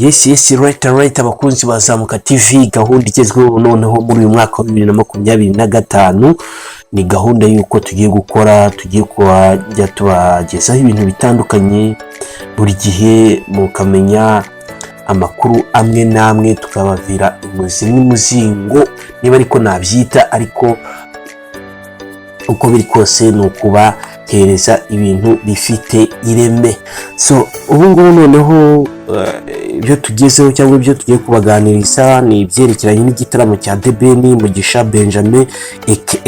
Yes, right, abakunzi ba Zamuka TV, gahunda igezweho noneho muri uyu mwaka wa 2025 ni gahunda y'uko tugiye gukora, tugiye kujya tubagezaho ibintu bitandukanye buri gihe, mukamenya amakuru amwe n'amwe, tukabavira imuzi n'umuzingo, niba ariko nabyita. Ariko uko biri kose ni ukubahereza ibintu bifite ireme. So ubu ngubu noneho ibyo tugezeho cyangwa ibyo tugiye kubaganiriza ni ibyerekeranye n'igitaramo cya The Ben Mugisha Benjamin aka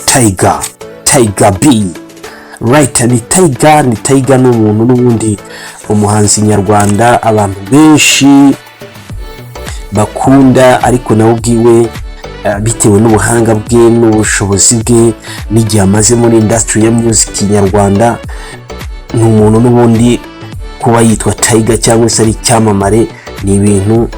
Tiger, Tiger B, right? Ni Tiger, ni Tiger, ni umuntu n'ubundi umuhanzi nyarwanda abantu benshi bakunda, ariko nawe ubwiwe bitewe n'ubuhanga bwe n'ubushobozi bwe n'igihe amaze muri industry ya music nyarwanda, ni umuntu n'ubundi kuba yitwa Tiger cyangwa se ari icyamamare ni ibintu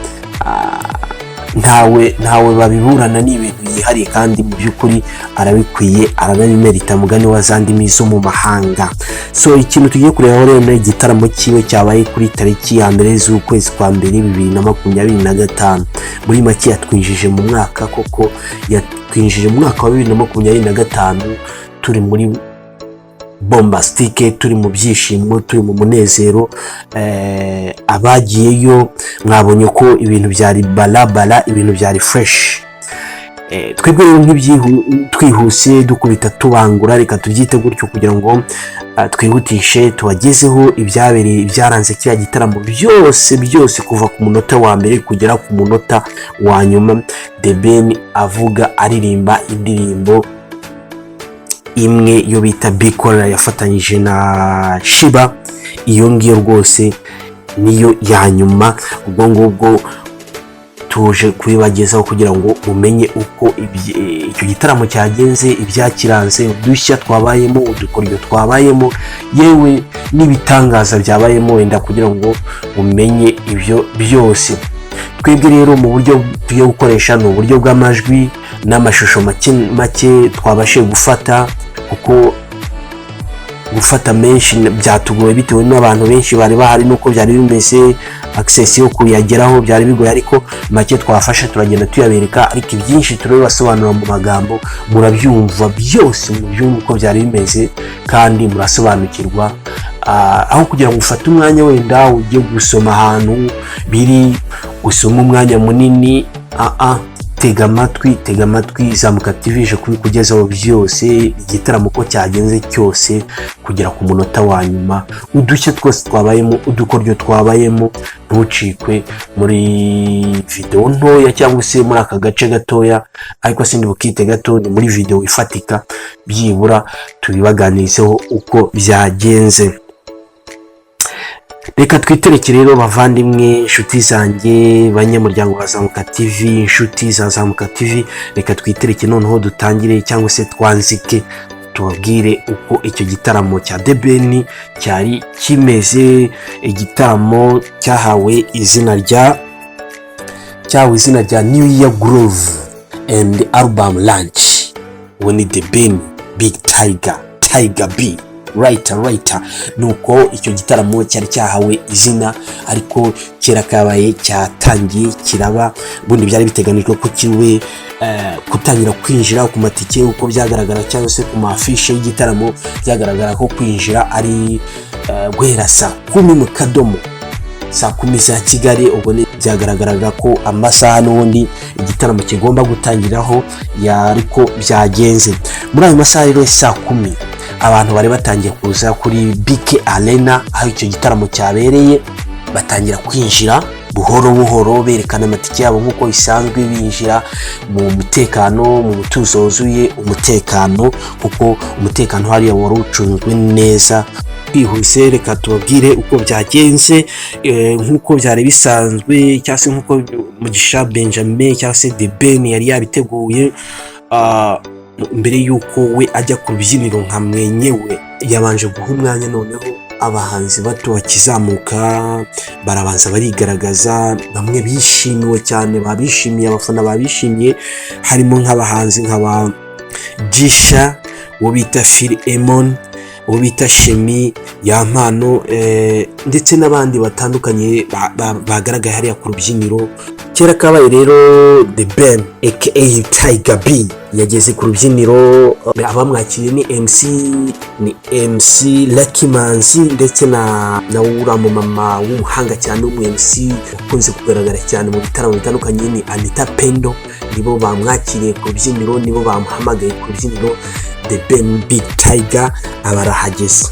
ntawe babiburana, ni ibintu yihariye kandi mu by'ukuri arabikwiye, aranabimerita, mugani wa za ndimi zo mu mahanga. So ikintu tugiye kurebaho rero ni igitaramo cyiwe cyabaye kuri tariki ya 1 z'ukwezi kwa mbere 2025. Muri make yatwinjije mu mwaka koko, yatwinjije mu mwaka wa 2025 turi muri bombastic, turi mu byishimo, turi mu munezero. Abagiyeyo mwabonye ko ibintu byari barabara, ibintu byari fresh. Twebwe rero twihuse dukubita tubangura, reka tubyite gutyo kugira ngo twihutishe tubagezeho ibyabereye, ibyaranze kiriya gitaramo byose byose, kuva ku munota wa mbere kugera ku munota wa nyuma. The Ben avuga, aririmba indirimbo imwe yo bita Bikora yafatanyije na Sheebah. Iyo ngiyo rwose niyo ya nyuma. Ubwo ngubwo tuje kubibagezaho kugira ngo mumenye uko icyo gitaramo cyagenze, ibyakiranze, udushya twabayemo, udukoryo twabayemo, yewe n'ibitangaza byabayemo wenda, kugira ngo mumenye ibyo byose. Twebwe rero mu buryo tugiye gukoresha ni uburyo bw'amajwi n'amashusho make make twabashije gufata, kuko gufata menshi byatugoye bitewe n'abantu benshi bari bahari n'uko byari bimeze, access yo kuyageraho byari bigoye. Ariko make twafashe turagenda tuyabereka, ariko ibyinshi turabibasobanura mu magambo, murabyumva byose, mubyumva uko byari bimeze kandi murasobanukirwa. Aho kugira ngo ufate umwanya wenda ujye gusoma ahantu biri, usome umwanya munini, tega amatwi, tega amatwi. Zamuka TV ije kubikugezaho byose, igitaramo uko cyagenze cyose kugera ku munota wa nyuma, udushya twose twabayemo, udukoryo twabayemo. Ntucikwe muri videwo ntoya cyangwa se muri aka gace gatoya, ariko sindi bukite gato, ni muri videwo ifatika, byibura tubibaganirizeho uko byagenze. Reka twitereke rero, bavandimwe, inshuti zanjye, banyamuryango ba Zamuka TV, inshuti za Zamuka TV, reka twitereke noneho dutangire cyangwa se twanzike, tubabwire uko icyo gitaramo cya The Ben cyari kimeze. Igitaramo cyahawe izina rya New Year Groove and Album Launch. Uwo ni The Ben, Big Tiger, Tiger B, right. Nuko icyo gitaramo cyari cyahawe izina, ariko kera kabaye cyatangiye kiraba. Ubundi byari biteganijwe ko kiwe gutangira kwinjira ku matike uko byagaragara cyangwa se ku mafishe y'igitaramo, byagaragara ko kwinjira ari guhera saa 10 mu kadomo, saa 10 za Kigali. Ubwo byagaragaraga ko amasaha n'ubundi igitaramo kigomba gutangiraho ariko byagenze. Muri ayo masaha rero saa 10 abantu bari batangiye kuza kuri BK Arena aho icyo gitaramo cyabereye, batangira kwinjira buhoro buhoro, berekana amatike yabo nk'uko bisanzwe, binjira mu mutekano, mu mutuzo wuzuye umutekano, kuko umutekano hariya wari ucunzwe neza. Twihuse reka tubabwire uko byagenze. Nk'uko byari bisanzwe cyangwa se nk'uko Mugisha Benjamin cyangwa se The Ben yari yabiteguye, mbere y'uko we ajya ku rubyiniro nka mwenyewe, yabanje guha umwanya noneho abahanzi bato bakizamuka, barabanza barigaragaza. Bamwe bishimiwe cyane, babishimiye, abafana babishimiye, harimo nk'abahanzi nka ba Gisha, uwo bita Phil Emon. uwo bita Shemi Yampano, ndetse n'abandi batandukanye bagaragaye hariya ku rubyiniro. Kera kabaye rero, The Ben aka Tiger B yageze ku rubyiniro. Abamwakiriye ni MC Lucky Manzi, ndetse na uriya mumama w'umuhanga cyane w'umu MC ukunze kugaragara cyane mu bitaramo bitandukanye, ni Anita Pendo. Nibo bamwakiriye ku rubyiniro, nibo bamuhamagaye ku rubyiniro. The Ben Big Tiger aba arahageze.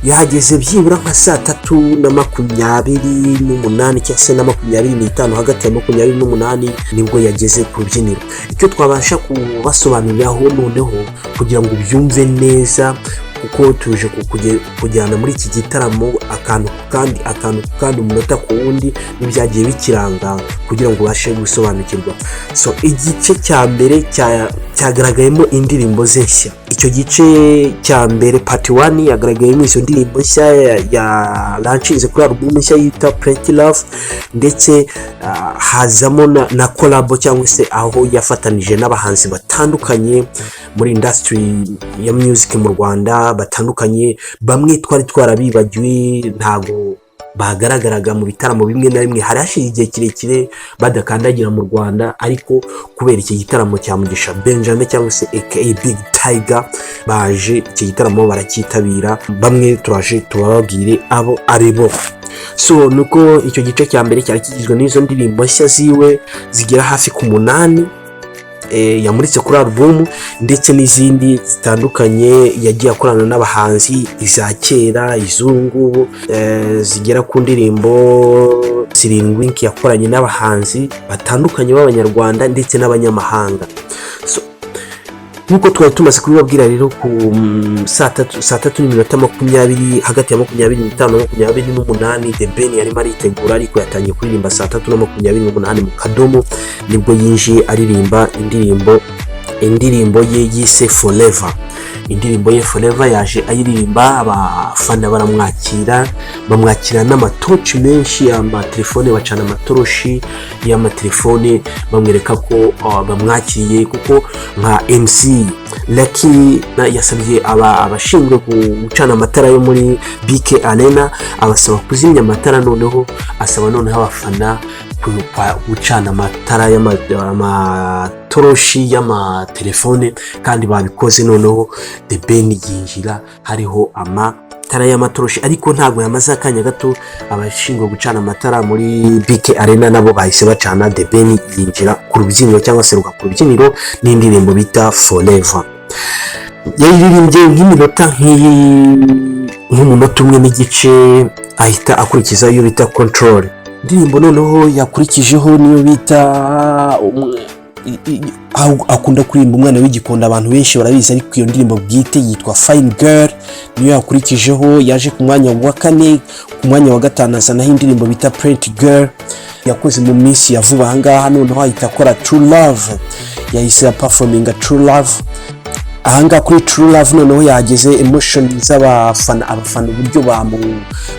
Yahageze byibura nka 3:28 cyangwa se na 25, hagati ya 28 nibwo yageze ku rubyiniro. Icyo twabasha kubasobanuriraho noneho kugira ngo ubyumve neza, kuko tuje kujyana muri iki gitaramo akantu ku kandi, akantu ku kandi, umunota ku wundi, n'ibyagiye bikiranga kugira ngo ubashe gusobanukirwa. So igice cya mbere cyagaragayemo indirimbo ze nshya. Icyo gice cya mbere, part one, yagaragayemo izo ndirimbo nshya ya launchinze kuri album nshya yita Plenty Love, ndetse hazamo na collabo cyangwa se aho yafatanije n'abahanzi batandukanye muri industry ya music mu Rwanda batandukanye. Bamwe twari twarabibagiwe, ntago bagaragaraga mu bitaramo bimwe na bimwe, hari hashize igihe kirekire badakandagira mu Rwanda, ariko kubera iki gitaramo cya Mugisha Benjamin cyangwa se aka Big Tiger, baje iki gitaramo baracyitabira. Bamwe turaje tubababwire abo ari bo. So nuko icyo gice cya mbere cyari kigizwe n'izo ndirimbo nshya ziwe zigera hafi ku 8 yamuritse kuri album, ndetse n'izindi zitandukanye yagiye akorana n'abahanzi, iza kera, iz'ubu ngubu, zigera ku ndirimbo 7 yakoranye n'abahanzi batandukanye b'Abanyarwanda ndetse n'abanyamahanga. So, nk'uko twari tumaze kubibabwira rero, ku 3:20, hagati ya 25 na 28, The Ben yarimo aritegura, ariko yatangiye kuririmba 3:28 mu kadomo. Nibwo yinjiye aririmba indirimbo ye yise Forever. Indirimbo ye Forever yaje ayiririmba, abafana baramwakira, bamwakira n'amatoci menshi y'amatelefone, bacana amatoroshi y'amatelefone bamwereka ko bamwakiriye, kuko nka MC Lucky yasabye abashinzwe gucana amatara yo muri BK Arena, abasaba kuzimya amatara, noneho asaba noneho abafana gucana amatara y'amatoroshi y'amatelefone, kandi babikoze. Noneho The Ben yinjira hariho amatara y'amatoroshi, ariko ntabwo yamaze akanya gato, abashinzwe gucana amatara muri BK Arena nabo bahise bacana. The Ben yinjira ku rubyiniro cyangwa se ruga ku rubyiniro n'indirimbo bita Forever. Yaririmbye nk'iminota nk'umunota umwe n'igice, ahita akurikiza iyo bita Control. Indirimbo noneho yakurikijeho niyo bita aho akunda kuririmba Umwana w'Igikondo, abantu benshi barabizi, ariko iyo ndirimbo bwite yitwa Fine Girl, niyo yakurikijeho. Yaje ku mwanya wa kane. Ku mwanya wa gatanu azanaho indirimbo bita Pretty Girl yakoze mu minsi ya vuba ahangaha. Noneho ahita akora True Love, yahise performinga True Love. Ahangaha kuri True Love noneho yageze emotion z'abafana, abafana uburyo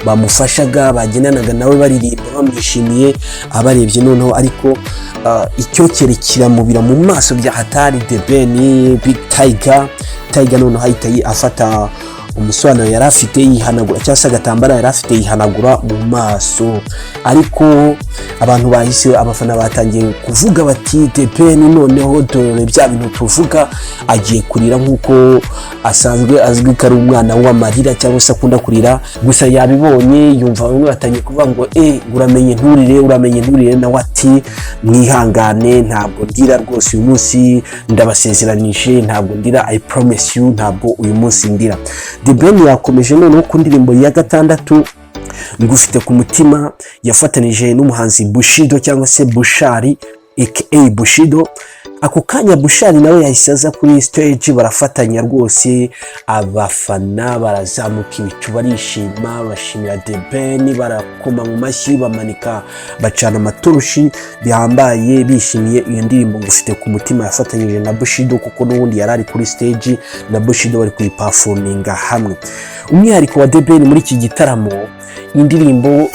bamufashaga, bagendanaga nawe baririmba bamwishimiye, abarebye noneho ariko icyokere kiramubira mu maso bya hatari. The Ben Big Tiger Tiger noneho ahita afata umusobanuro yari afite yihanagura, cyangwa se agatambaro yari afite yihanagura mu maso. Ariko abantu bahise, abafana batangiye kuvuga bati: "The Ben noneho dore bya bintu tuvuga, agiye kurira," nk'uko asanzwe azwi ko ari umwana w'amarira cyangwa se akunda kurira. Gusa yabibonye, yumva bamwe batangiye kuvuga ngo: "E, uramenye nturire, uramenye nturire." Nawe ati: "Mwihangane, ntabwo ndira rwose uyu munsi, ndabasezeranije ntabwo ndira, I promise you, ntabwo uyu munsi ndira." The Ben yakomeje noneho ku ndirimbo ya gatandatu, Ngufite ku Mutima, yafatanije n'umuhanzi Bushido cyangwa se Bushali aka Bushido. Ako kanya Bushali nawe yahise aza kuri stage barafatanya rwose, abafana barazamuka ibicu, barishima, bashimira The Ben, barakoma mu mashyi, bamanika, bacana amatoroshi bihambaye, bishimiye iyo ndirimbo Ngufite ku Mutima yafatanyije na Bushido, kuko n'ubundi yari ari kuri stage na Bushido bari kuyiperforminga hamwe. Umwihariko wa The Ben muri iki gitaramo, indirimbo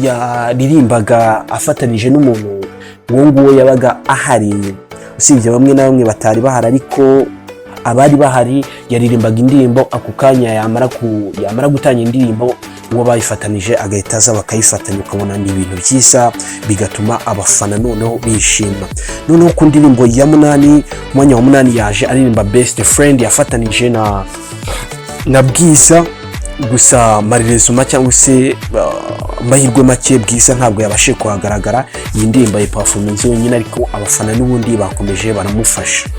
yaririmbaga afatanije n'umuntu, uwo nguwo yabaga ahari, usibye bamwe na bamwe batari bahari, ariko Abari bahari yaririmbaga indirimbo ako kanya, yamara gutanga indirimbo, uwo bayifatanije agahita aza bakayifatanya, ukabona ni ibintu byiza, bigatuma abafana noneho bishima. Noneho ku ndirimbo ya munani, ku mwanya wa munani, yaje aririmba "Best Friend" yafatanije na Bwiza. Gusa malheureusement, cyangwa se amahirwe make, Bwiza ntabwo yabashije kuhagaragara. Iyi ndirimbo ayiperforminze wenyine, ariko abafana n'ubundi bakomeje baramufasha.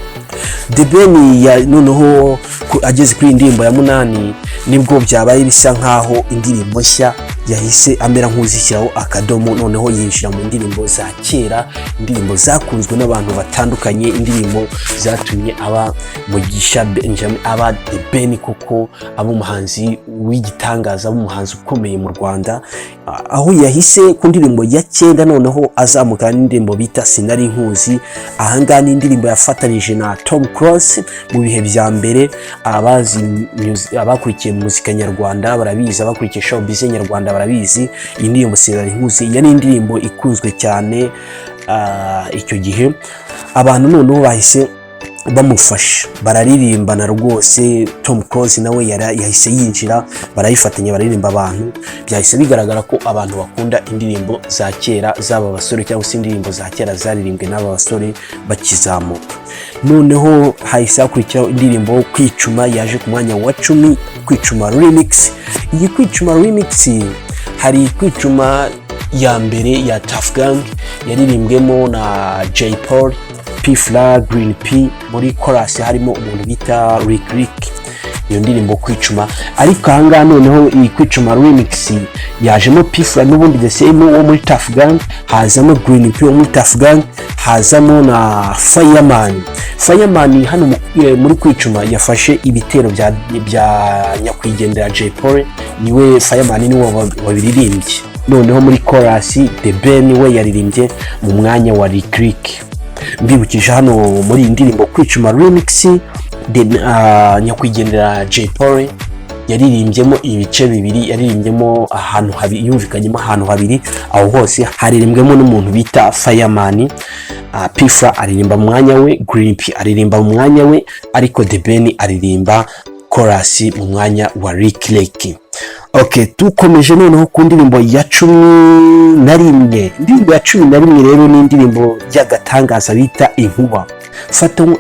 The Ben ya noneho ageze kuri iyi ndirimbo ya munani, nibwo byabaye bisa nkaho indirimbo nshya yahise amera nk'uzishyiraho akadomo. Noneho yinjira mu ndirimbo za kera, indirimbo zakunzwe n'abantu batandukanye, indirimbo zatumye aba Mugisha Benjamin, aba The Ben koko, aba umuhanzi w'igitangaza, aba umuhanzi ukomeye mu Rwanda, aho yahise ku ndirimbo ya cyenda noneho azamukana n'indirimbo bita "Sinari Nkuzi". Ahangaha ni indirimbo yafatanije na Tom Close mu bihe bya mbere. Abazi abakurikiye muzika nyarwanda barabizi, abakurikiye showbiz nyarwanda barabizi. Iyi ndirimbo "Sinari Nkuzi" yari indirimbo ikunzwe cyane icyo gihe. Abantu noneho bahise bamufasha, bararirimbana rwose. Tom Close nawe yahise yinjira, barayifatanya, bararirimba. Abantu byahise bigaragara ko abantu bakunda indirimbo za kera z'aba basore, cyangwa se indirimbo za kera zaririmbwe n'aba basore bakizamuka. Noneho hahise hakurikiraho indirimbo "Kwicuma", yaje ku mwanya wa 10, "Kwicuma Remix". Iyi "Kwicuma Remix", hari "Kwicuma" ya mbere ya Tuff Gang yaririmbwemo na Jay Polly, P Fla, Green P, muri chorus harimo umuntu bita Lick Lick. Iyo ndirimbo "Kwicuma". Ariko ahangaha noneho iyi "Kwicuma Remix" yajemo P Fla n'ubundi the same wo muri Tuff Gang, hazamo Green P wo muri Tuff Gang, hazamo na Fireman. Fireman hano muri "Kwicuma" yafashe ibitero bya nyakwigendera Jay Polly, niwe Fireman niwe wabiririmbye. Noneho muri chorus The Ben we yaririmbye mu mwanya wa Lick Lick. Mbibukije, hano muri iyi ndirimbo "Kwicuma Remix", nyakwigendera Jay Polly yaririmbyemo ibice bibiri, yaririmbyemo ahantu habiri, yumvikanyemo ahantu habiri. Aho hose haririmbwemo n'umuntu bita Fireman. P Fla aririmba mu mwanya we, Green P aririmba mu mwanya we, ariko The Ben aririmba chorus mu mwanya wa Lick Lick. Okay, tukomeje noneho ku ndirimbo ya 11. Indirimbo ya 11 rero ni indirimbo y'agatangaza bita "Inkuba".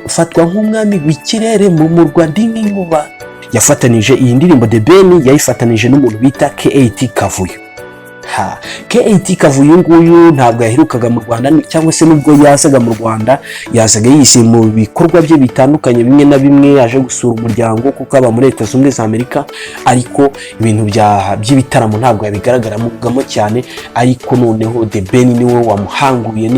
Fatwa nk'umwami w'ikirere mu murwa ndi nk'inkuba. Yafatanije iyi ndirimbo, The Ben yayifatanije n'umuntu bita KAT Kavuyo. Ha KAT Kavuyo nguyu ntabwo yaherukaga mu Rwanda, cyangwa se nubwo yazaga mu Rwanda, yazaga yise mu bikorwa bye bitandukanye bimwe na bimwe, yaje gusura umuryango kuko aba muri Leta Zunze Ubumwe za Amerika, ariko ibintu by'ibitaramo ntabwo yabigaragaramo cyane. Ariko noneho The Ben niwe wamuhanguye,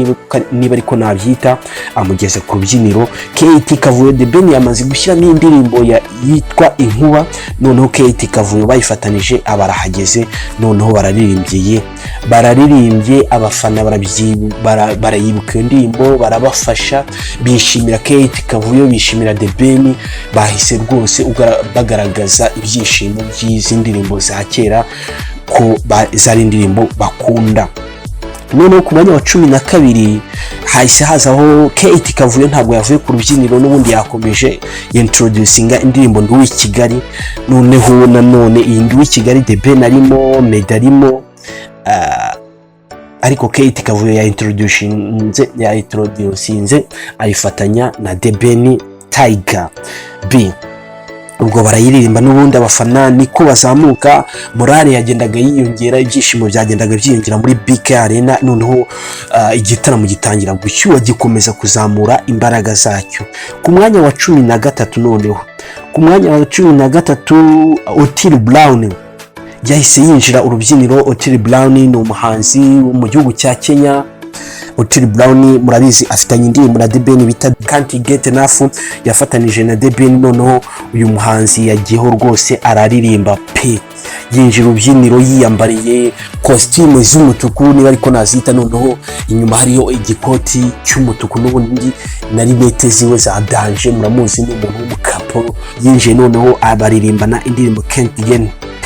niba ariko nabyita, amugeze ku rubyiniro. KAT Kavuyo, The Ben yamaze gushyiramo indirimbo yitwa "Inkuba", noneho KAT Kavuyo bayifatanije, abarahageze, noneho bararirimbye, abafana barayibuka iyo ndirimbo, barabafasha, bishimira KAT Kavuyo, bishimira The Ben. Bahise rwose bagaragaza ibyishimo by'izi ndirimbo za kera, ko zari indirimbo bakunda. Noneho ku mwanya wa 12 hahise hazaho KAT Kavuyo. Ntabwo yavuye ku rubyiniro, n'ubundi yakomeje yintroducinga indirimbo "Ndi uw'i Kigali". Noneho nanone iyi "Ndi uw'i Kigali", The Ben arimo, Meddy arimo, ariko KAT Kavuyo yayintroducinze ayifatanya na The Ben, Tiger B. Ubwo barayiririmba n'ubundi, abafana niko bazamuka, morale yagendaga yiyongera, ibyishimo byagendaga byiyongera muri BK Arena. Noneho igitaramo gitangira gushyuha, gikomeza kuzamura imbaraga zacyo. Ku mwanya wa 13, noneho ku mwanya wa 13, Otile Brown yahise yinjira urubyiniro. Otile Brown ni umuhanzi wo mu gihugu cya Kenya. Otile Brown murabizi afitanye indirimbo na The Ben bita "Can't Get Enough", yafatanije na The Ben. Noneho uyu muhanzi yagiyeho rwose araririmba pe, yinjira urubyiniro yiyambariye kositimu z'umutuku, niba ariko nazita, noneho inyuma hariho igikoti cy'umutuku n'ubundi na rinete ziwe za danger. Muramuzi, ni umuntu w'umukapo. Yinjiye noneho abaririmbana indirimbo "Can't Get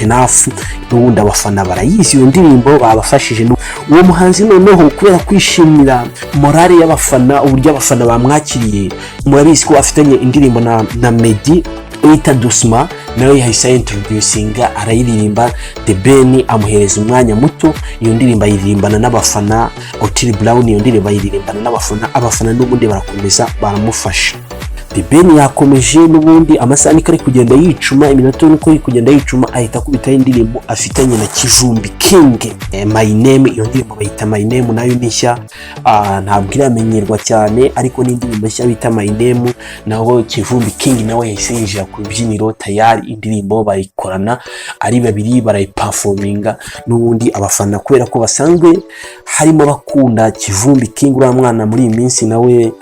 Not Enough. N'ubundi abafana barayizi iyo ndirimbo, babafashije. Uwo muhanzi noneho kubera kwishimira morale y'abafana, uburyo abafana bamwakiriye, murabizi ko afitanye indirimbo na Meddy wita Dusma, nawe yahise introducinga, arayiririmba. The Ben amuhereza umwanya muto, iyo ndirimbo ayiririmbana n'abafana. Otile Brown iyo ndirimbo ayiririmbana n'abafana. Abafana n'ubundi barakomeza baramufasha. The Ben yakomeje n'ubundi, amasaha niko ari kugenda yicuma, iminota niko ari kugenda yicuma, ahita akubitaho indirimbo afitanye na Kivumbi King, My Name. Iyo ndirimbo bayita My Name, nayo ni nshya, ntabwo iramenyerwa cyane, ariko ni indirimbo nshya bita My Name. Naho Kivumbi King nawe yahise yinjira ku rubyiniro tayari, indirimbo bayikorana ari babiri, barayiperforminga. N'ubundi abafana, kubera ko basanzwe harimo abakunda Kivumbi King, uriya mwana muri iyi minsi nawe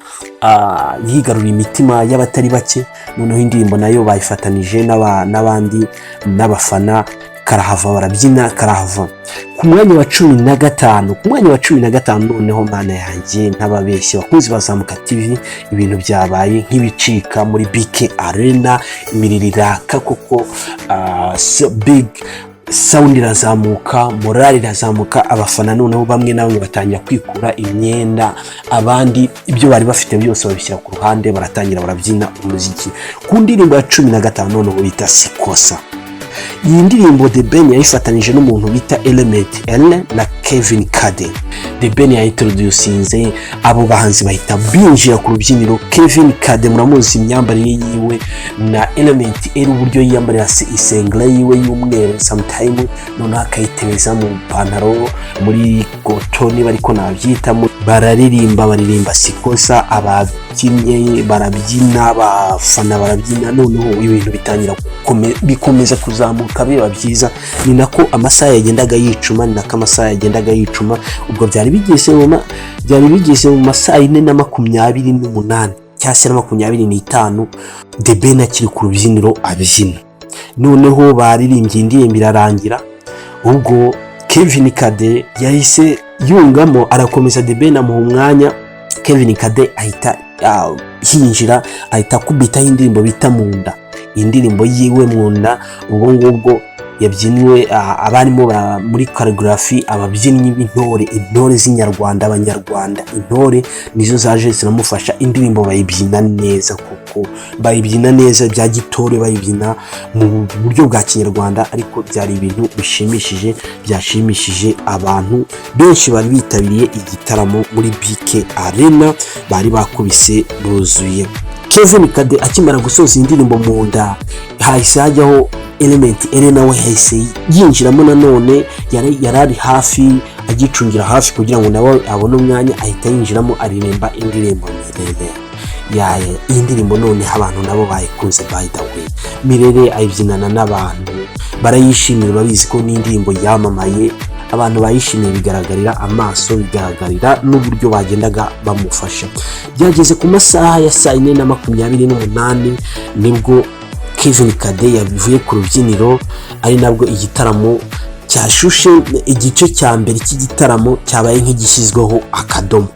yigaruriye imitima y'abatari bake, noneho indirimbo nayo bayifatanije n'abandi n'abafana, karahava, barabyina karahava. Ku mwanya wa 15, ku mwanya wa 15 noneho, mana yanjye, ntababeshye bakunzi bazamuka TV, ibintu byabaye nk'ibicika muri BK Arena, imiriro iraka koko, so big sound irazamuka, morale irazamuka. Abafana noneho bamwe na bamwe batangira kwikura imyenda, abandi ibyo bari bafite byose babishyira ku ruhande, baratangira barabyina umuziki ku ndirimbo ya 15 noneho bita Sikosa. Iyi ndirimbo The Ben yayifatanije n'umuntu bita Element Eleeeh na Kevin Kade. The Ben yayintroducinze, abo bahanzi bahita binjira ku rubyiniro. Kevin Kade muramuzi imyambarire yiwe, na Element Eleeeh uburyo yiyambarira isengere yiwe y'umweru sometime, noneho akayitebeza mu pantaro, muri goto niba ariko nabyitamo. Bararirimba, baririmba Sikosa, ababyinnye barabyina, abafana barabyina, noneho ibintu bitangira bikomeza kuzamuka, biba byiza. Ni nako amasaha yagendaga yicuma, ni nako amasaha yagendaga yicuma. Ubwo byari bigeze mu masaha 4:28 cyangwa se na 25, The Ben akiri ku rubyiniro abyina. Noneho baririmbye, indirimbo irarangira, ubwo Kevin Kade yahise yungamo, arakomeza. The Ben amuha umwanya, Kevin Kade ahita yinjira, ahita akubitaho indirimbo bita Munda. Indirimbo yiwe Munda, ubwo ngubwo yabyinwe abarimo muri choreography, ababyinnyi b'intore, intore z'inyarwanda, abanyarwanda, intore nizo zaje ziramufasha. Indirimbo bayibyina neza kuko bayibyina neza bya gitore, bayibyina mu buryo bwa kinyarwanda, ariko byari ibintu bishimishije, byashimishije abantu benshi bari bitabiriye igitaramo muri BK Arena, bari bakubise buzuye. Kevin Kade akimara gusoza indirimbo Mu nda, hahise hajyaho Element Eleeeh, nawe yahise yinjiramo nanone, yari ari hafi, agicungira hafi kugira ngo nawe abone umwanya, ahita yinjiramo, aririmba indirimbo Mirere. Yaye, iyi ndirimbo noneho abantu nabo bayikunze. By the way, Mirere ayibyinana n'abantu barayishimira, urabizi ko n'indirimbo yamamaye, abantu bayishimiye, bigaragarira amaso, bigaragarira n'uburyo bagendaga bamufasha. Byageze ku masaha ya saa 4:28 nibwo Kevin Kade yavuye ku rubyiniro, ari nabwo igitaramo cyashushe, igice cya mbere cy'igitaramo cyabaye nk'igishyizweho akadomo.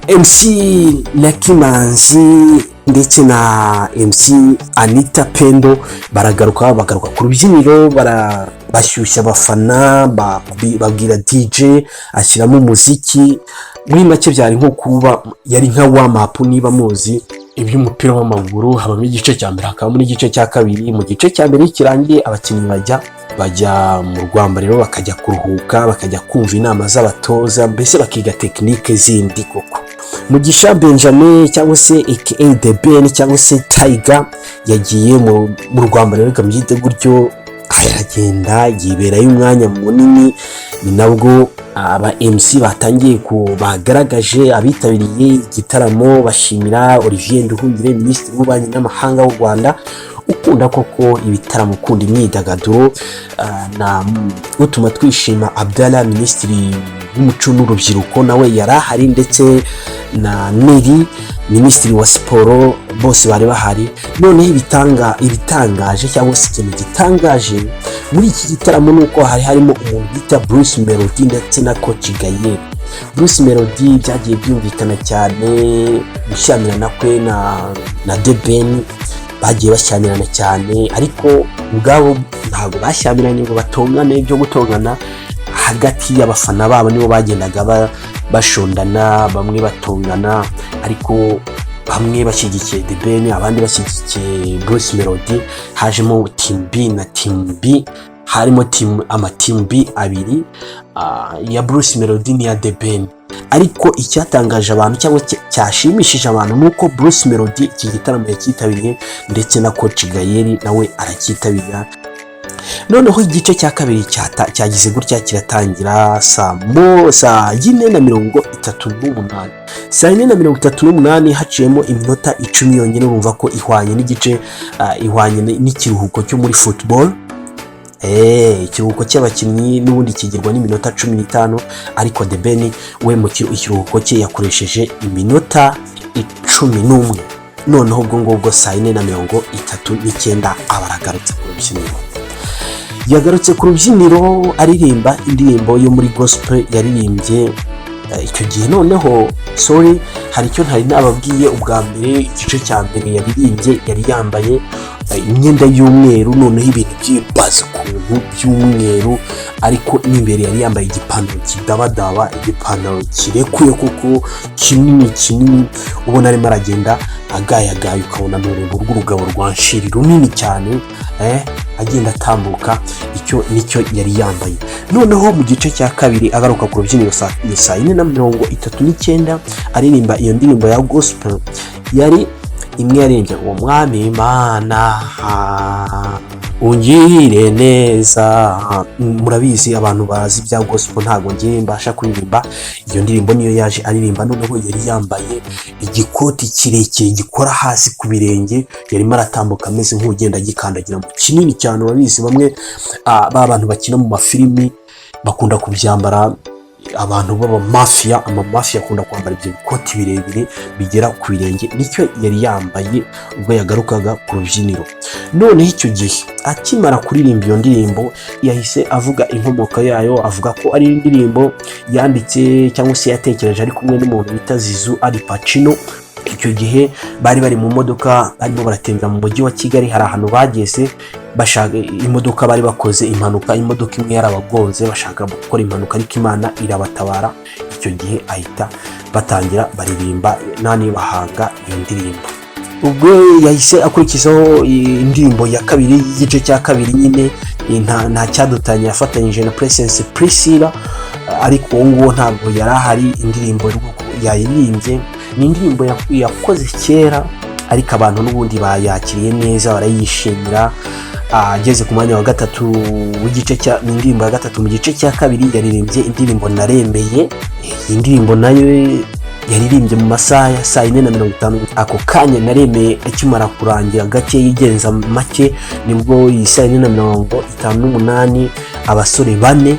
MC Lucky Manzi ndetse na MC Anita Pendo baragaruka, bagaruka ku rubyiniro, bashyushya abafana, babwira DJ ashyiramo umuziki. Muri make byari nko kuba yari nka warm up. Niba muzi iby'umupira w'amaguru, habamo igice cya mbere, hakabamo n'igice cya kabiri. Mu gice cya mbere iyo kirangiye, abakinnyi bajya mu rwambariro, bakajya kuruhuka, bakajya kumva inama z'abatoza, mbese bakiga tekinike zindi koko. Mugisha Benjamin cyangwa se aka The Ben cyangwa se Tiger yagiye mu rwambariro, reka mbyite gutyo, aragenda yiberayo umwanya munini. Ni nabwo aba MC batangiye ku bagaragaje abitabiriye igitaramo, bashimira Olivier Nduhungire, Minisitiri w'Ububanyi n'Amahanga w'u Rwanda, ukunda koko ibitaramo, ukunda imyidagaduro, na utuma twishima Abdallah, Minisitiri w'Umuco n'Urubyiruko, nawe yari ahari, ndetse na Nelly, Minisitiri wa Siporo, bose bari bahari. Noneho ibitangaje cyangwa se ikintu gitangaje muri iki gitaramo ni uko hari harimo umuntu bita Bruce Melody ndetse na Coach Gael. Bruce Melody byagiye byumvikana cyane gushyamirana kwe na The Ben. Bagiye bashyamirana cyane, ariko ubwabo ntabwo bashyamiranye ngo batongane. Byo gutongana hagati y'abafana babo nibo bagendaga bashondana, bamwe batongana, ariko bamwe bashyigikiye The Ben, abandi bashyigikiye Bruce Melody. Hajemo team B na team B, harimo team ama team B abiri, ya Bruce Melody n'iya The Ben. Ariko icyatangaje abantu cyangwa cyashimishije abantu ni uko Bruce Melody iki gitaramo yacyitabiriye, ndetse na Coach Gael nawe aracyitabira. Noneho igice cya kabiri cyagize gutya kiratangira saa 4:38. Saa 4:38, haciyemo iminota 10 yonyine. Urumva ko ihwanye n'igice, ihwanye n'ikiruhuko cyo muri football. Ikiruhuko cy'abakinnyi n'ubundi kigirwa n'iminota 15, ariko The Ben we mu ikiruhuko cye yakoresheje iminota 11. Noneho ubwo ngubwo saa 4:39 aba aragarutse ku rubyiniro. Yagarutse ku rubyiniro aririmba indirimbo yo muri gospel yaririmbye icyo gihe. Noneho sorry, hari icyo ntari nababwiye. Ubwa mbere, igice cya mbere yaririmbye yari yambaye imyenda y'umweru, noneho ibintu by'ibaze ukuntu by'umweru, ariko n'imbere yari yambaye igipantaro kidabadaba, igipantaro kirekuye kuko kinini kinini, ubona arimo aragenda agayagaye, ukabona ni uruntu rw'urugabo rwa nshiri runini cyane, agenda atambuka. Icyo nicyo yari yambaye. Noneho mu gice cya kabiri agaruka ku rubyiniro ni saa 4:39, aririmba iyo ndirimbo ya gospel, yari imwe yaririmbye uwo "Mwami Imana ungirire neza". Murabizi, abantu bazi ibya gospel, ntabwo ngiye mbasha kuririmba. Iyo ndirimbo niyo yaje aririmba. Noneho yari yambaye igikoti kirekire gikora hasi ku birenge, yarimo aratambuka ameze nk'ugenda agikandagira mu kinini cyane. Urabizi, bamwe ba bantu bakina mu mafilimi bakunda kubyambara, abantu b'abamafiya, amamafiya akunda kwambara ibyo bikoti birebire bigera ku birenge. Nicyo yari yambaye ubwo yagarukaga ku rubyiniro. Noneho icyo gihe akimara kuririmba iyo ndirimbo, yahise avuga inkomoko yayo, avuga ko ari indirimbo yanditse cyangwa se yatekereje ari kumwe n'umuntu bita Zizu Al Pacino. Icyo gihe bari bari mu modoka, barimo baratembera mu mujyi wa Kigali. Hari ahantu bageze bashaka imodoka, bari bakoze impanuka, imodoka imwe yarabagonze, bashaka gukora impanuka ariko Imana irabatabara. Icyo gihe ahita batangira baririmba nani, bahanga iyo ndirimbo. Ubwo yahise akurikizaho indirimbo ya kabiri y'igice cya kabiri nyine, nta cyadutanye, yafatanyije na Presence Priscilla, ariko uwo nguwo ntabwo yari ahari. Indirimbo yayiririmbye ni indirimbo yakoze kera, ariko abantu n'ubundi bayakiriye neza, barayishimira. Ageze ku mwanya wa gatatu w'igice cya, ni indirimbo ya gatatu mu gice cya kabiri, yaririmbye indirimbo "Naremeye". Iyi ndirimbo nayo yaririmbye mu masaha ya saa 4:50. Ako kanya "Naremeye" akimara kurangira gake, yigenza make, nibwo iyi saa 4:58 abasore bane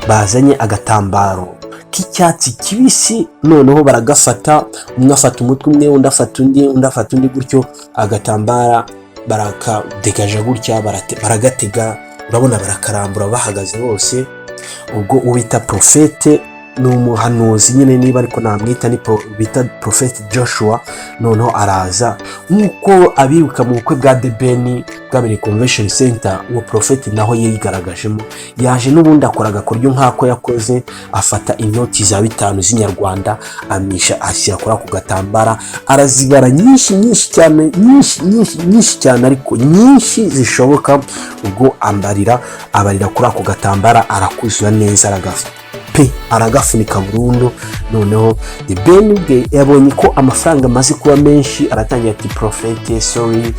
bazanye agatambaro k'icyatsi kibisi, noneho baragafata, umwe afata umutwe umwe, undi afata undi, undi afata undi, gutyo agatambara barakadegaja gutya, baragatega, urabona barakarambura bahagaze bose. Ubwo ubita Prophète, ni umuhanuzi nyine niba ariko namwita, ni bita Prophète Joshua. Noneho araza nk'uko abibuka mu bukwe bwa The Ben bwabereye Convention Center, uwo Prophète naho yigaragajemo. Yaje n'ubundi akora agakoryo nk'ako yakoze, afata inoti za 5 z'inyarwanda, amisha ashyira kuri ako gatambara, arazibara nyinshi nyinshi cyane, nyinshi nyinshi nyinshi cyane, ariko nyinshi zishoboka. Ubwo ambarira, abarira kuri ako gatambara, arakuzura neza, aragafa pe, aragafunika burundu. Noneho The Ben ubwe yabonye ko amafaranga amaze kuba menshi, aratangira ati: "Prophète, sorry,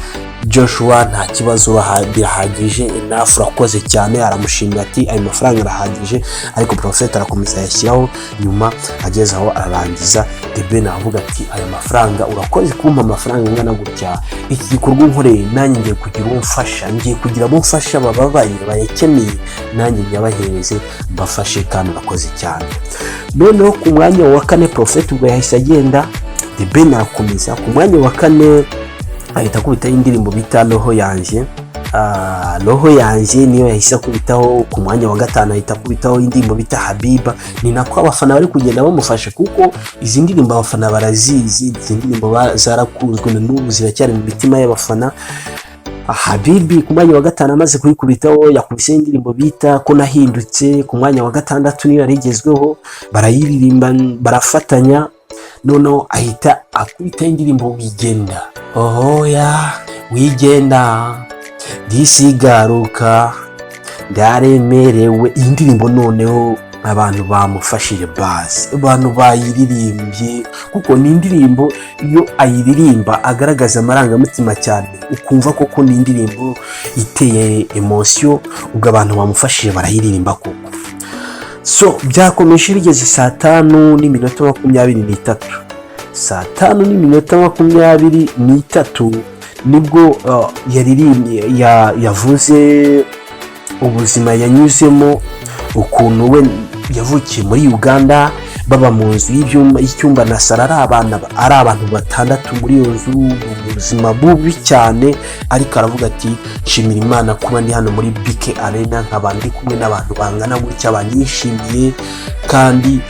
Joshua, nta kibazo, birahagije, enough, urakoze cyane." Aramushimira ati: "Ayo mafaranga arahagije." Ariko Prophète arakomeza ayashyiraho. Nyuma ageze aho ararangiza, The Ben aravuga ati: "Aya mafaranga, urakoze kumpa amafaranga angana gutya. Iki gikorwa unkoreye, nanjye ngiye kugira uwo mfasha, ngiye kugira abo mfasha bababaye, bayakeneye, nanjye nyabahereze mbafashe, kandi urakoze cyane." Noneho ku mwanya wa kane, Prophète ubwo yahise agenda, The Ben arakomeza. Ku mwanya wa kane ahita akubitaho indirimbo bita "Roho Yanjye". Roho Yanjye niyo yahise akubitaho ku mwanya wa gatanu, ahita akubitaho indirimbo bita Habiba. Ni nako abafana bari kugenda bamufasha, kuko izi ndirimbo abafana barazizi, izi ndirimbo zarakunzwe, na n'ubu ziracyari mu mitima y'abafana. Habibi ku mwanya wa gatanu amaze kuyikubitaho, yakubise indirimbo bita Ko Nahindutse ku mwanya wa gatandatu, niyo yari igezweho, barayiririmba, barafatanya. Noneho ahita akubitaho indirimbo Wigenda. Ohoya wigenda, ndisigaruka, ndaremerewe. Iyi ndirimbo noneho abantu bamufashije basi, abantu bayiririmbye, kuko ni indirimbo iyo ayiririmba agaragaza amarangamutima cyane, ukumva koko ni indirimbo iteye émotion. Ubwo abantu bamufashije barayiririmba koko. So byakomeje bigeze 5:23. 5:23 nibwo yaririmbye, yavuze ubuzima yanyuzemo, ukuntu we yavukiye muri Uganda, baba mu nzu y'icyumba na saro, ari abana, ari abantu batandatu muri iyo nzu, ubuzima bubi cyane. Ariko aravuga ati: "Nshimira Imana kuba ndi hano muri BK Arena, nkaba ndi kumwe n'abantu bangana gutya banyishimiye." Kandi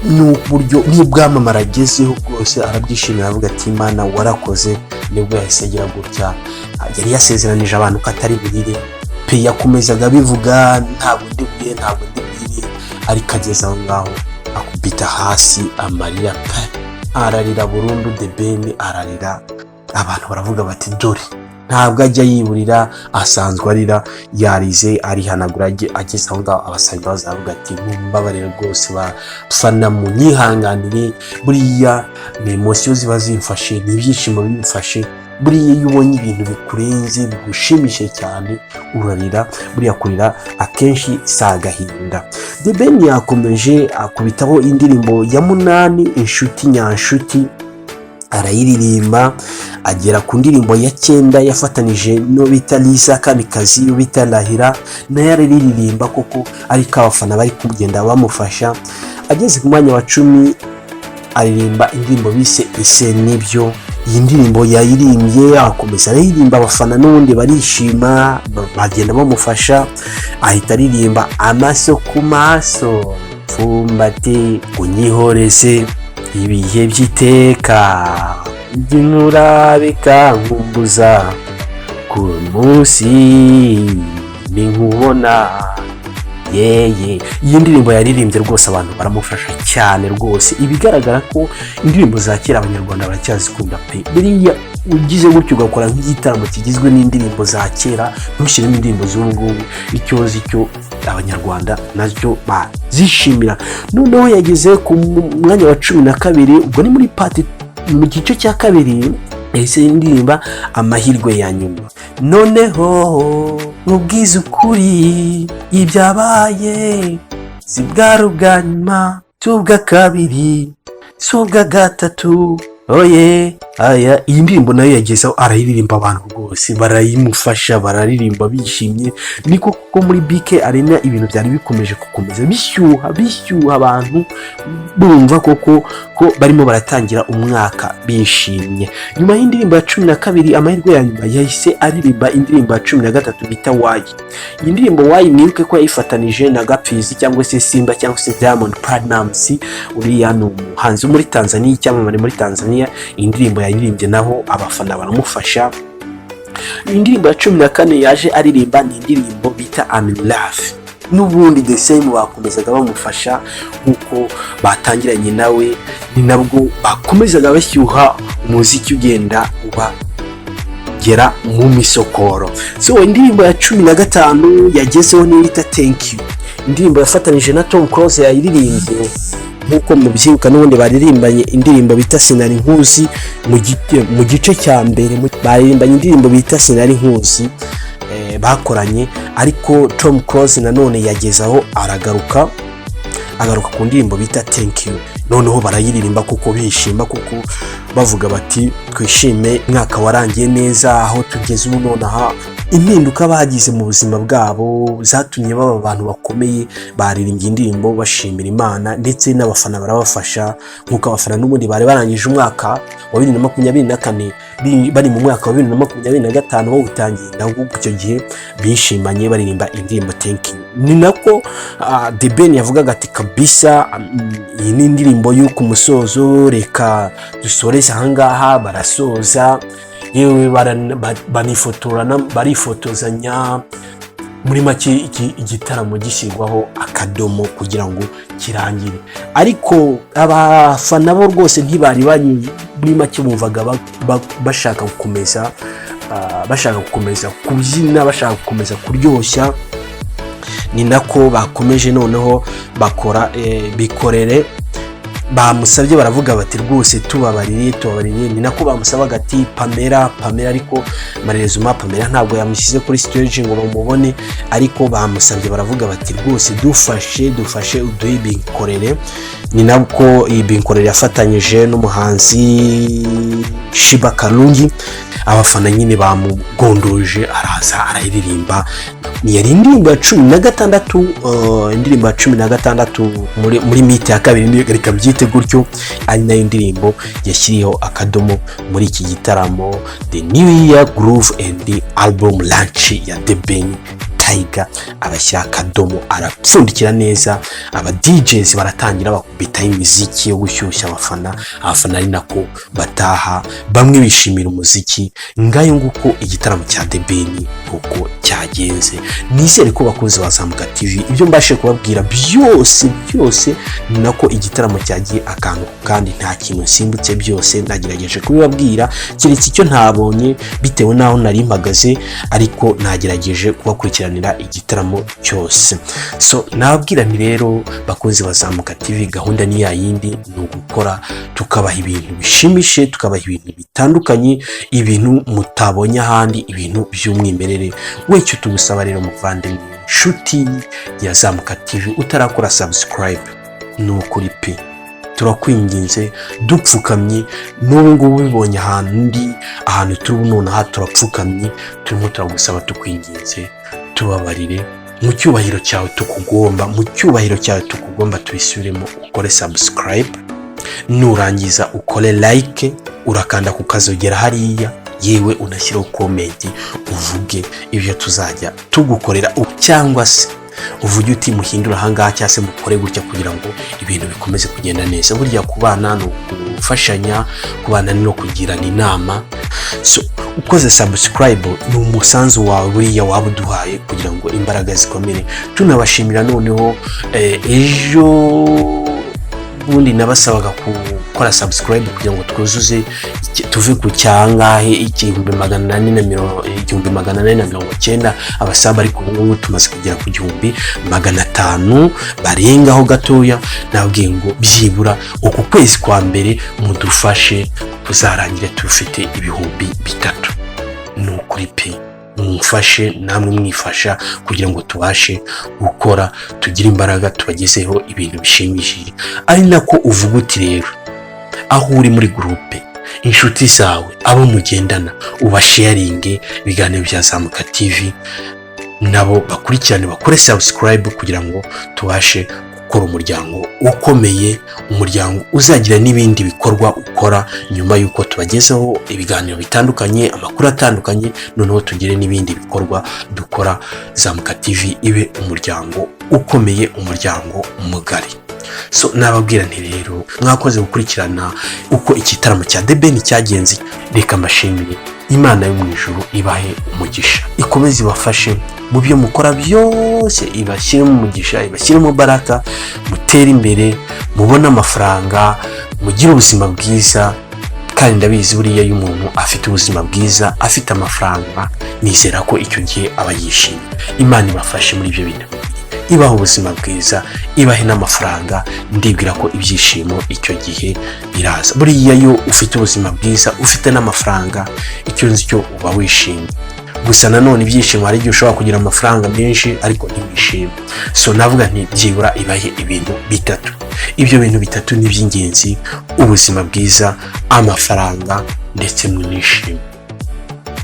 n'uburyo n'ubwamamare agezeho bwose arabyishimira, aravuga ati: "Imana warakoze." Nibwo yahise agira gutya, yari yasezeranije abantu ko atari burire pe, yakomezaga abivuga: "Ntabwo ndi burire, ntabwo ndi burire." Ariko ageze aho ngaho akubita hasi amarira pe, ararira burundu. The Ben ararira, abantu baravuga bati: "Dore ntabwo ajya yiburira, asanzwe arira." Yarize arihanagura, ageze aho ngaho abasaba imbabazi, aravuga ati: "Mumbabarire rwose bafana, munyihanganire, buriya ni émotion ziba zimfashe, ni ibyishimo bimfashe. Buriya iyo ubonye ibintu bikurenze, bigushimishije cyane, urarira. Buriya kurira akenshi si agahinda." The Ben yakomeje akubitaho indirimbo ya munani, Inshuti Nyanshuti, arayiririmba, agera ku ndirimbo ya cyenda yafatanije n'uwo bita Liza Kamikazi, iyo bita Rahira, nayo araririmba koko, ariko abafana bari kugenda bamufasha. Ageze ku mwanya wa 10 aririmba indirimbo bise Ese Nibyo. Iyi ndirimbo yayirimbye, akomeza arayiririmba, abafana n'ubundi barishima, bagenda bamufasha. Ahita aririmba Amaso ku Maso, Pfumbate, Unyihoreze ibihe by'iteka, nturabika nkumbuza ku munsi ninkubona yeye. Iyi ndirimbo yaririmbye rwose abantu baramufasha cyane rwose. Ibigaragara ko indirimbo za kera Abanyarwanda baracyazikunda pe. Buriya ugize gutyo ugakora nk'igitaramo kigizwe n'indirimbo za kera, ntushyiremo indirimbo z'ubu ngubu, icyo nzi cyo Abanyarwanda nacyo bazishimira. Noneho yageze ku mwanya wa 12, ubwo ni muri part, mu gice cya kabiri, yahise indirimba Amahirwe ya Nyuma. Noneho nkubwize ukuri, ibyabaye si bwari ubwa nyuma, si ubwa kabiri, si ubwa gatatu, oye aya. Iyi ndirimbo nayo yagezeho arayiririmba, abantu rwose barayimufasha, bararirimba bishimye. Niko kuko muri BK Arena ibintu byari bikomeje gukomeza bishyuha, bishyuha, abantu bumva koko ko barimo baratangira umwaka bishimye. Nyuma y'indirimbo ya 12, Amahirwe ya Nyuma, yahise aririmba indirimbo ya 13 bita Why. Iyi ndirimbo Why, mwibuke ko yayifatanije na Gapfizi cyangwa se Simba cyangwa se Diamond Platnumz. Uriya ni umuhanzi wo muri Tanzania, icyamamare muri Tanzania. Iyi ndirimbo yayiririmbye naho abafana baramufasha. Indirimbo ya 14 yaje aririmba ni indirimbo bita I'm in Love. N'ubundi the same, bakomezaga bamufasha nk'uko batangiranye nawe, ni nabwo bakomezaga bashyuha, umuziki ugenda ubagera mu misokoro. So indirimbo ya 15 yagezeho niyo bita Thank You, indirimbo yafatanije na Tom Close. Yayiririmbye nk'uko mubyibuka, n'ubundi baririmbanye indirimbo bita Sinari Nkuzi mu gice cya mbere, baririmbanye indirimbo bita Sinari Nkuzi, bakoranye. Ariko Tom Close nanone yagezaho aragaruka, agaruka ku ndirimbo bita Thank You. Noneho barayiririmba kuko bishima, kuko bavuga bati: "Twishime, umwaka warangiye neza, aho tugeze ubu nonaha." Impinduka bagize mu buzima bwabo zatumye baba abantu bakomeye. Baririmbye indirimbo bashimira Imana, ndetse n'abafana barabafasha, nk'uko abafana n'ubundi bari barangije umwaka wa 2024, bari mu mwaka wa 2025 bawutangiye. Nabwo icyo gihe bishimanye baririmba indirimbo "Thank You". Ni nako The Ben yavugaga ati: "Kabisa, iyi ni indirimbo yo ku musozo, reka dusoreze ahangaha." Barasoza, yewe banifotorana, barifotozanya. Muri make igitaramo gishyirwaho akadomo kugira ngo kirangire, ariko abafana bo rwose ntibari bari, muri make bumvaga bashaka gukomeza, bashaka gukomeza kubyina, bashaka gukomeza kuryoshya. Ni nako bakomeje, noneho bakora "Bikorere". Bamusabye, baravuga bati: "Rwose tubabarire, tubabarire." Ni nako bamusabaga ati: "Pamela, Pamela." Ariko malheureusement Pamela ntabwo yamushyize kuri stage ngo bamubone, ariko bamusabye, baravuga bati: "Rwose dufashe, dufashe uduhe Bikorere." Ni nabwo iyi Bikorere yafatanyije n'umuhanzi Sheebah Karungi. Abafana nyine bamugondoje, araza arayiririmba. Ni yari indirimbo ya 16, indirimbo ya 16 muri mi-temps ya kabiri, reka mbyite gutyo, ari nayo ndirimbo yashyiriyeho akadomo muri iki gitaramo The New Year Groove and Album Launch ya The Ben Tiger. Abashyira akadomo, arapfundikira neza. Aba DJs baratangira bakubitaho imiziki yo gushyushya abafana, abafana ari nako bataha, bamwe bishimira umuziki. Ngayo nguko igitaramo cya The Ben uko cyagenze. Nizere ko bakunzi ba Zamuka TV, ibyo mbashe kubabwira byose byose ni nako igitaramo cyagiye, akantu kandi nta kintu nsimbutse, byose nagerageje kubibabwira, keretse icyo ntabonye bitewe n'aho nari mpagaze, ariko nagerageje kubakurikiranira igitaramo cyose. So nababwira nti rero, bakunzi ba Zamuka TV, gahunda ni ya yindi, ni ugukora tukabaha ibintu bishimishije, tukabaha ibintu bitandukanye, ibintu mutabonye ahandi, ibintu by'umwimerere. Wecyo tugusaba rero, muvandimwe, inshuti ya Zamuka TV, utarakora subscribe, ni ukuri pe, turakwinginze dupfukamye. N'ubu ngubu ubibonye ahantu ndi, ahantu turi ubu nonaha, turapfukamye, turimo turagusaba, tukwinginze, tubabarire mu cyubahiro cyawe tukugomba, mu cyubahiro cyawe tukugomba, tubisubiremo, ukore subscribe. Nurangiza ukore like, urakanda ku kazogera hariya, yewe unashyireho comment, uvuge ibyo tuzajya tugukorera, cyangwa se uvuge uti: "Muhindure ahangaha", cyangwa se "Mukore gutya", kugira ngo ibintu bikomeze kugenda neza. Burya kubana ni ugufashanya, kubana ni no kugirana inama. So ukoze subscribe ni umusanzu wawe buriya waba uduhaye kugira ngo imbaraga zikomere. Tunabashimira noneho, ejo ubundi nabasabaga gukora subscribe kugira ngo twuzuze, tuve ku cyangahe, 1490 abasaba, ariko ubu ngubu tumaze kugera ku 1500 barengaho gatoya. Nabwiye ngo byibura uku kwezi kwa mbere mudufashe kuzarangire tufite 3000. Ni ukuri pe, mumfashe namwe mwifasha kugira ngo tubashe gukora, tugire imbaraga, tubagezeho ibintu bishimishije. Ari nako uvuga uti rero aho uri muri groupe, inshuti zawe, abo mugendana, ubasharinge ibiganiro bya Zamuka TV, nabo bakurikirane, bakore subscribe kugira ngo tubashe gukora umuryango ukomeye, umuryango uzagira n'ibindi bikorwa ukora nyuma y'uko tubagezaho ibiganiro bitandukanye, amakuru atandukanye, noneho tugire n'ibindi bikorwa dukora. Zamuka TV ibe umuryango ukomeye, umuryango mugari. So nababwira nti rero mwakoze gukurikirana uko igitaramo cya The Ben cyagenze. Reka mbashimire, Imana yo mu ijuru ibahe umugisha, ikomeze ibafashe mu byo mukora byose, ibashyiremo umugisha, ibashyiremo baraka, mutere imbere, mubone amafaranga, mugire ubuzima bwiza. Kandi ndabizi, buriya iyo umuntu afite ubuzima bwiza, afite amafaranga, nizera ko icyo gihe aba yishimye. Imana ibafashe muri ibyo bintu bibiri, ibaha ubuzima bwiza, ibahe n'amafaranga. Ndibwira ko ibyishimo icyo gihe biraza. Buriya iyo ufite ubuzima bwiza, ufite n'amafaranga, icyo nzi cyo uba wishimye. Gusa nanone ibyishimo, hari igihe ushobora kugira amafaranga menshi ariko ntiwishime. So navuga nti byibura ibahe ibintu bitatu. Ibyo bintu bitatu ni iby'ingenzi: ubuzima bwiza, amafaranga, ndetse munishime.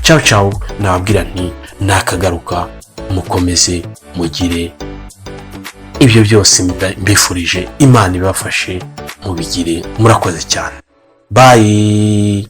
Ciao ciao. Nababwira nti Nakagaruka, mukomeze mugire ibyo byose mbifurije. Imana ibafashe mubigire. Murakoze cyane, bye.